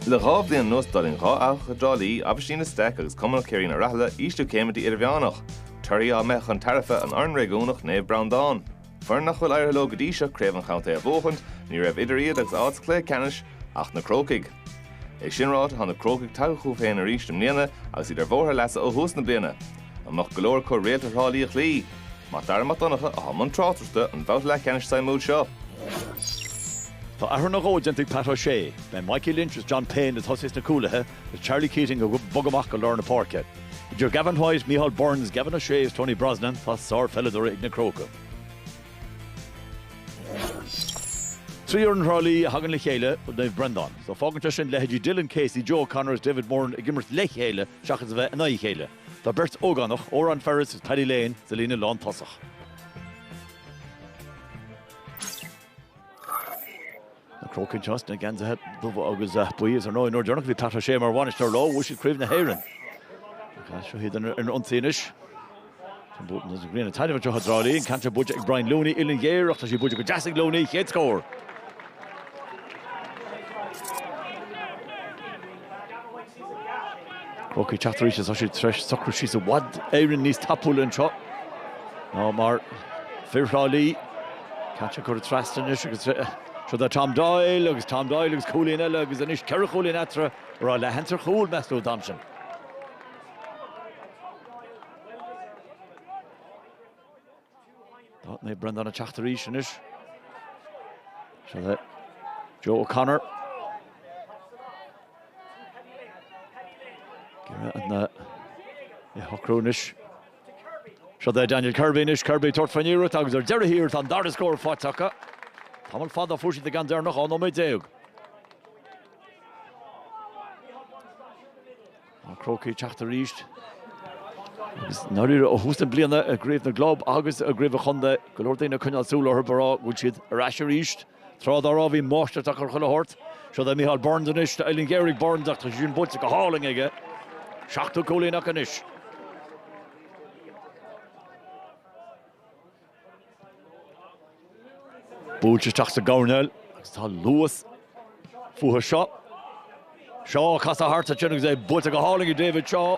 Le 2 bhliain anuas d'fhulaing 2 fhathach i dTrá Lí, Aibhistín de Staic agus Cumann Chiarraí na Raithile, ísliú céime dtí Idirmheánach. Torthaí á mbeadh chun tairbhe an fhoireann réigiúnach Naomh Breandán. Foireann nach bhfuil éirithe leo go dtí seo craobh an chontae a bhuachaint, ní raibh idir iad agus áit sa chluiche ceannais ach na Crócaigh. É sin ráite, tá na Crócaigh tagtha chucu féin arís i mbliana agus iad ar bhóthar a leasa ó thús na bliana. An mbeadh go leor acu réalta Thrá Lí a chloí? Mac Dara Mac Donncha atá i mbun tráchtaireachta an bhabhta leathcheannais suimiúil seo. Tá athrú nó dhó déanta ag Pat O'Shea. Beidh Mikey Lynch is John Payne ag tosaí sna cúlaithe is Charlie Keating ag bogadh amach go lár na páirce. Idir Gavin White, Micheál Burns, Gavin O'Shea is Tony Brosnan tá sárpheileadóirí ag na Crócaigh. 3 fhoireann Thrá Lí a thagann le chéile ó Naomh Breandán so fágann sé sin leithéidí Dylan Casey, Joe O'Connor is David Moran ag imirt le chéile seachas a bheith in aghaidh a chéile. Tá beirt ógánach, Odhrán Ferris is Paddy Lane, sa líne lántosach. Na Crócaigh anseo sna geansaithe dubha agus buí is ar ndóigh an uair deireanach a bhí Pat O'Shea mar bhainisteoir leo, bhuaigh siad Craobh na hÉireann. Seo iad ar an ionsaí anois. Tá an ghrian ag taitneamh anseo i dTrá Lí, an ceann seo buaite ag Brian Looney, uillinn ghéar ach tá sí buaite go deas ag Looney, chéad scór. Crócaigh ag teacht arís is tá siad tar éis socrú síos i bhfad Éireann níos tapúla anseo ná mar fir Thrá Lí. Ceann seo curtha trasna anois agus seo do Tom Doyle agus Tom Doyle agus cúilín eile agus anois 4 chúilín eatarthu a raibh leath-sheans ar chúl, meas tú, an t-am sin. Tá Naomh Breandán ag teacht arís anois. Seo é Joe O'Connor. An é shocrú anois. Seo é Daniel Kirby anois, Kirby ag tabhairt faoin iarracht agus ar deireadh thiar tá an dara scór faighte acu. Tamall fada a fuair siad an ceann deireanach, 12 nóiméad. Tá Crócaigh ag teacht arís agus i ndáiríre ó thús na bliana i gCraobh na gClub agus i gCraobh an Chontae, go leor daoine ag coinneáil súil orthu ag rá go bhfuil siad ar ais arís. Tráth dá raibh bhí máistreacht acu ar chuile shórt. Seo é Micheál Burns anois, tá uillinn ghéar ag Burns ach tá sé sin buailte go hálainn aige. Seachtú cúilín acu anois. Buailte isteach sa gcoirnéal agus tá luas fúthu seo. Shaw casadh thart ansin agus é buailte go hálainn ag David Shaw.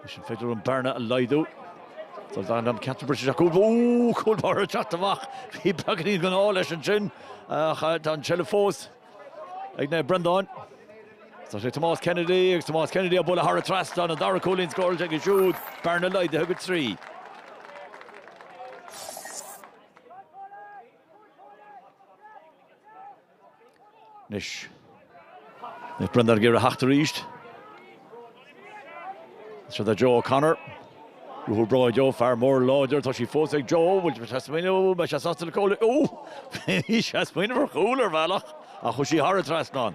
Is an féidir an bearna a laghdú. Tá an ceantar briste isteach. Ó, cúl báire ag teacht amach. Bhí beagáinín den ádh leis ansin ach tá an tseilbh fós. Ag Naomh Breandán. Tá sé Tomás Kennedy agus Tomás Kennedy á bualadh thar an trasnán, an dara cúilín scóráilte aige siúd, bearna laghdaithe go 3. Anois, Naomh Breandán ag iarraidh a theacht arís. Seo do Joe O'Connor. Ruathar breá Joe, fear mór láidir, tá sí fós ag Joe, bhfuil sé ag smaoineamh, beidh sé sásta le cúl, ó! Bhí sé ag smaoineamh ar chúl ar bhealach ach chuaigh sí thar an trasnán.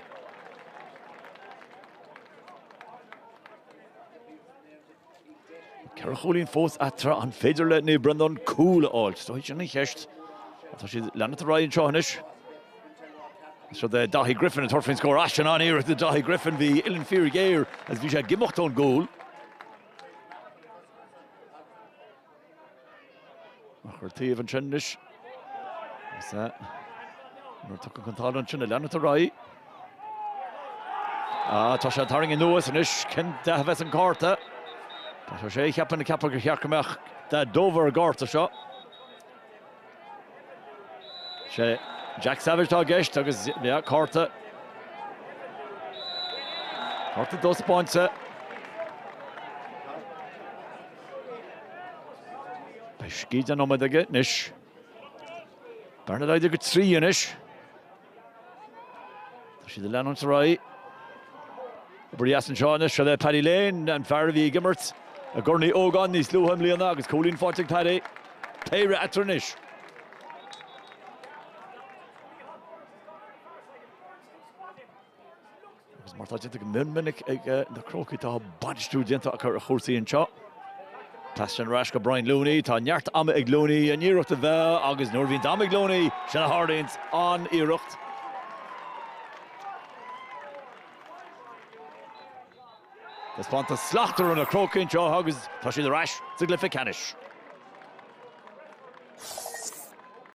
4 chúilín fós eatarthu, an féidir le Naomh Breandán cúl a fháilt? Is sin an cheist. Tá siad ag leanacht ar aghaidh anseo anois. Seo do Daithí Griffin ag tabhairt faoin scór. Sin an-iarracht do Daithí Griffin. Bhí uillinn fíorghéar agus bhí sé ag imeacht ón gcúl. Amach ar taobh ansin anois. Agus nuair a tugadh an talamh ansin ag leanacht ar aghaidh. Ah, tá sé tarraingthe anuas anois. Cén dath a bheas an cárta? Tá sé cheapfainn ag ceapadh gur cheart go mbeadh dath dubh ar an gcárta seo. Sé Jack Savage atá i gceist agus yeah, cárta. Cárta dubh spáinte. Beidh scíth de nóiméad aige anois. Bearna laghdaithe go 3 anois. Tá siad ag leanúint ar aghaidh. Obair dheas anseo anois, seo le Paddy Lane, an fear a bhí ag imirt i gCorn Uí Ógáin níos luaithe i mbliana agus cúilín faighte ag Paddy. Péire eatarthu anois. Agus mar atá déanta go mion minic ag na Crócaigh, tá bainistiú déanta acu ar chúrsaí anseo. Pas sin ar ais go Brian Looney. Tá neart ama ag Looney an iarracht a bheith agus nuair a bhíonn am ag Looney, sin a tharlaíonns, an-iarracht. Taispeántas slachtmhar ó na Crócaigh anseo agus tá siad ar ais sa gcluiche ceannais.